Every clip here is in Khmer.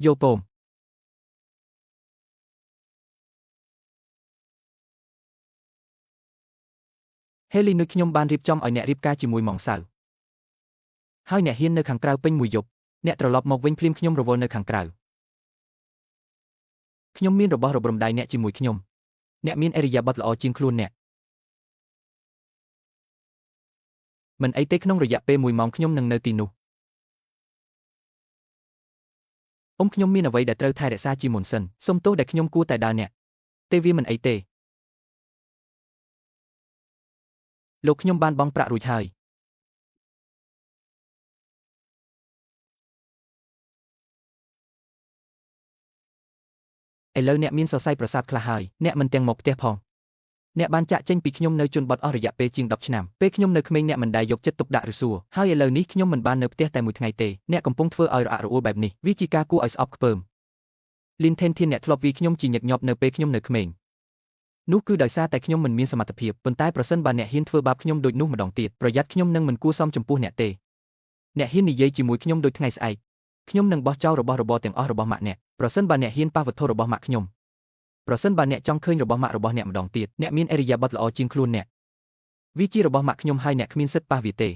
យល់ព្រមហេលីនុយខ្ញុំបានរៀបចំឲ្យអ្នករៀបការជាមួយម៉ងសៅហើយអ្នកហ៊ាននៅខាងក្រៅពេញមួយយប់អ្នកត្រឡប់មកវិញភ្លាមខ្ញុំរវល់នៅខាងក្រៅខ្ញុំមានរបស់របរំដៃអ្នកជាមួយខ្ញុំអ្នកមានឥរិយាបថល្អជាងខ្លួនអ្នកមិនអីទេក្នុងរយៈពេល1ម៉ោងខ្ញុំនឹងនៅទីនោះអ៊ំខ្ញុំមានអ្វីដែលត្រូវថែរក្សាជាមុនសិនសូមទោសដែលខ្ញុំគួរតែដើរអ្នកទេវាមិនអីទេលោកខ្ញុំបានបង់ប្រាក់រួចហើយឥឡូវអ្នកមានសរសៃប្រសាទខ្លះហើយអ្នកមិនទាំងមកផ្ទះផងអ្នកបានចាក់ចេញពីខ្ញុំនៅជនបទអស់រយៈពេលជាង10ឆ្នាំពេលខ្ញុំនៅក្មេងអ្នកមិនដែលយកចិត្តទុកដាក់ឬសួរហើយឥឡូវនេះខ្ញុំមិនបាននៅផ្ទះតែមួយថ្ងៃទេអ្នកកំពុងធ្វើឲ្យរអាក់រអួលបែបនេះវាជាការគួរឲ្យស្អប់ខ្ពើមលីនថេនធានអ្នកធ្លាប់វាខ្ញុំជាញឹកញាប់នៅពេលខ្ញុំនៅក្មេងនោះគឺដោយសារតែខ្ញុំមិនមានសមត្ថភាពប៉ុន្តែប្រសិនបើអ្នកហ៊ានធ្វើបាបខ្ញុំដូចនោះម្ដងទៀតប្រយ័ត្នខ្ញុំនឹងមិនគួរសមចំពោះអ្នកទេអ្នកហ៊ាននិយាយជាមួយខ្ញុំដូចថ្ងៃស្អែកខ្ញុំនឹងបោះចោលរបស់របរទាំងអស់របស់ម៉ាក់អ្នកប្រសិនបើអ្នកហ៊ានប៉ះវត្ថុរបស់ម៉ាក់ខ្ញុំប្រសិនបើអ្នកចង់ឃើញរបស់ម៉ាក់របស់អ្នកម្ដងទៀតអ្នកមានឥរិយាបថល្អជាងខ្លួនអ្នកវាជារបស់ម៉ាក់ខ្ញុំហើយអ្នកគ្មានសិទ្ធិប៉ះវាទេ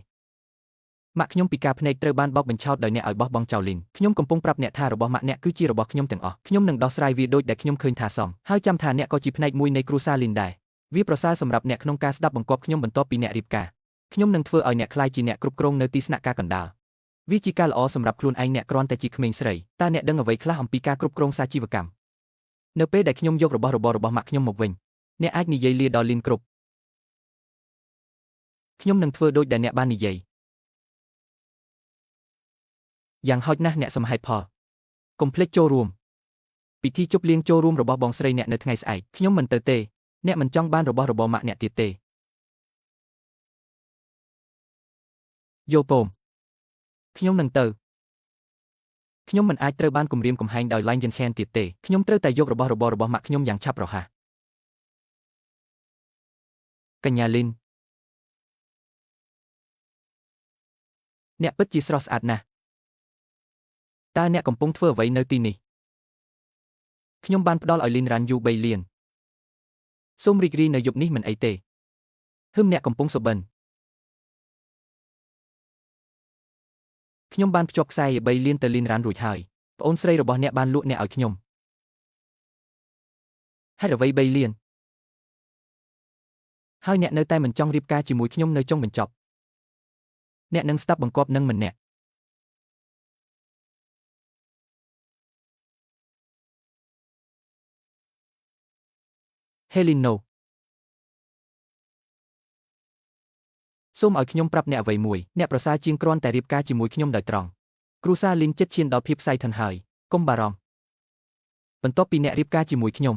ម៉ាក់ខ្ញុំពីការភ្នែកត្រូវបានបោកបញ្ឆោតដោយអ្នកឲ្យបោះបង់ចោលលីនខ្ញុំកំពុងប្រាប់អ្នកថារបស់ម៉ាក់អ្នកគឺជារបស់ខ្ញុំទាំងអស់ខ្ញុំនឹងដោះស្រាយវាដូចដែលខ្ញុំឃើញថាសមហើយចាំថាអ្នកក៏ជាផ្នែកមួយនៃគ្រួសារលីនដែរវាប្រសើរសម្រាប់អ្នកក្នុងការស្ដាប់បង្គាប់ខ្ញុំបន្ទាប់ពីអ្នករៀបការខ្ញុំនឹងធ្វើឲ្យអ្នកក្លាយជាអ្នកគ្រប់គ្រងនៅទីស្នាក់ការកណ្ដាលវាជាការល្អសម្រាប់ខ្លួនឯងអ្នកគ្រាន់តែជាក្មេងស្រីតើអ្នកដឹងអ្វីខ្លះអំពីការគ្រប់គ្រងសាជីវកម្មនៅពេលដែលខ្ញុំយករបស់របររបស់ម៉ាក់ខ្ញុំមកវិញអ្នកអាចនិយាយលាដល់លីនគ្រប់ខ្ញុំនឹងធ្វើដូចដែលអ្នកបាននិយាយយ៉ាងហោចណាស់អ្នកសមហេតុផលកុំភ្លេចចូលរួមពិធីជប់លៀងចូលរួមរបស់បងស្រីអ្នកនៅថ្ងៃស្អែកខ្ញុំមិនទៅទេអ្នកមិនចង់បានរបស់របរម៉ាក់អ្នកទៀតទេយល់ព្រមខ្ញុំនឹងទៅខ្ញុំមិនអាចត្រូវបានគំរាមកំហែងដោយឡែងយិនខេនទៀតទេខ្ញុំត្រូវតែយករបស់របររបស់ម៉ាក់ខ្ញុំយ៉ាងឆាប់រហ័សកញ្ញាលីនអ្នកពិតជាស្រស់ស្អាតណាស់តើអ្នកកំពុងធ្វើអ្វីនៅទីនេះខ្ញុំបានផ្ដល់ឲ្យលីនរ៉ាន់យូ3លានសូមរីករាយនៅយប់នេះមិនអីទេហឹមអ្នកកំពុងសុបិនខ្ញុំបានភ្ជាប់ខ្សែ3លានទៅលីនរ៉ាន់រួចហើយប្អូនស្រីរបស់អ្នកបានលក់អ្នកឲ្យខ្ញុំហេតុអ្វី3លានហើយអ្នកនៅតែមិនចង់រៀបការជាមួយខ្ញុំនៅចុងបញ្ចប់អ្នកនឹងស្ដាប់បង្គាប់នឹងមិនអ្នកហេលីណូសូមឲ្យខ្ញុំប្រាប់អ្នកអ្វីមួយអ្នកប្រសើរជាងគ្រាន់តែរៀបការជាមួយខ្ញុំដោយត្រង់គ្រួសារលីនចិត្តឈានដល់ភាពក្ស័យធនហើយកុំបារម្ភបន្ទាប់ពីអ្នករៀបការជាមួយខ្ញុំ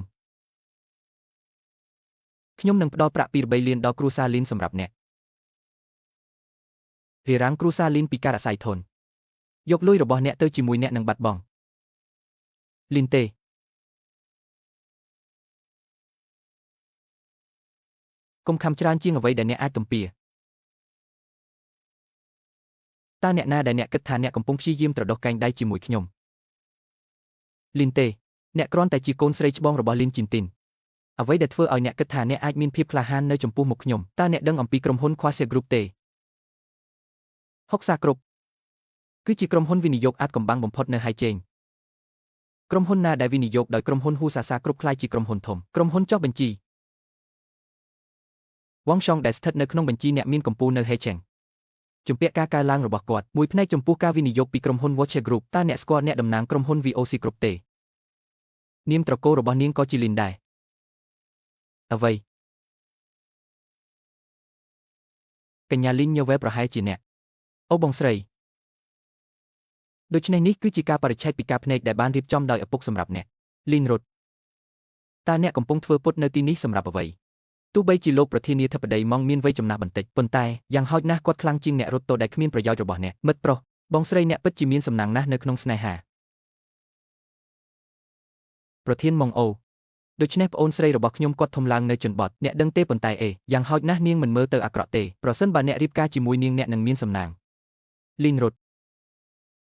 ខ្ញុំនឹងផ្ដល់ប្រាក់ពី3លានដល់គ្រួសារលីនសម្រាប់អ្នករារាំងគ្រួសារលីនពីការអាស្រ័យធនយកលុយរបស់អ្នកទៅជាមួយអ្នកនឹងបាត់បង់លីនទេកុំខំច្រើនជាងអ្វីដែលអ្នកអាចទំពាតើអ្នកណាដែលអ្នកគិតថាអ្នកកំពុងព្យាយាមត្រដុសកែងដៃជាមួយខ្ញុំលីនទេអ្នកគ្រាន់តែជាកូនស្រីច្បងរបស់លីនជីនទីនអ្វីដែលធ្វើឲ្យអ្នកគិតថាអ្នកអាចមានភាពក្លាហាននៅចំពោះមុខខ្ញុំតើអ្នកដឹងអំពីក្រុមហ៊ុន Quasia Group ទេហុកសាគ្រប់គឺជាក្រុមហ៊ុនវិនិយោគអាចកំបាំងបំផុតនៅហៃជេងក្រុមហ៊ុនណាដែលវិនិយោគដោយក្រុមហ៊ុនហ៊ូសាសាគ្រប់ក្លាយជាក្រុមហ៊ុនធំក្រុមហ៊ុនចុះបញ្ជីវ៉ងឆុងដែលស្ថិតនៅក្នុងបញ្ជីអ្នកមានកម្ពូលនៅហេឆេងជំពាក់ការកើនឡើងរបស់គាត់មួយផ្នែកចំពោះការវិនិយោគពីក្រុមហ៊ុន Watcher Group តើអ្នកស្គាល់អ្នកតំណាងក្រុមហ៊ុន VOC គ្រប់ទេនាមត្រកូលរបស់នាងក៏ជាលីនដែរអ្វីកញ្ញាលីនញ៉ូវែប្រហែលជាអ្នកអូបងស្រីដូច្នេះនេះគឺជាការបរិច្ឆេទពីការភ្នែកដែលបានរៀបចំដោយឪពុកសម្រាប់អ្នកលីនរត់តើអ្នកកំពុងធ្វើពុតនៅទីនេះសម្រាប់អ្វីទោះបីជាលោកប្រធានាធិបតីម៉ងមានវ័យចំណាស់បន្តិចប៉ុន្តែយ៉ាងហោចណាស់គាត់ខ្លាំងជាងអ្នករត់តូដែលគ្មានប្រយោជន៍របស់អ្នកមិត្តប្រុសបងស្រីអ្នកពិតជាមានសំណាងណាស់នៅក្នុងស្នេហាប្រធានម៉ងអូដូច្នេះប្អូនស្រីរបស់ខ្ញុំគាត់ធំឡើងនៅជនបទអ្នកដឹងទេប៉ុន្តែអេយ៉ាងហោចណាស់នាងមិនមើលទៅអាក្រក់ទេប្រសិនបើអ្នករៀបការជាមួយនាងអ្នកនឹងមានសំណាងលីនរត់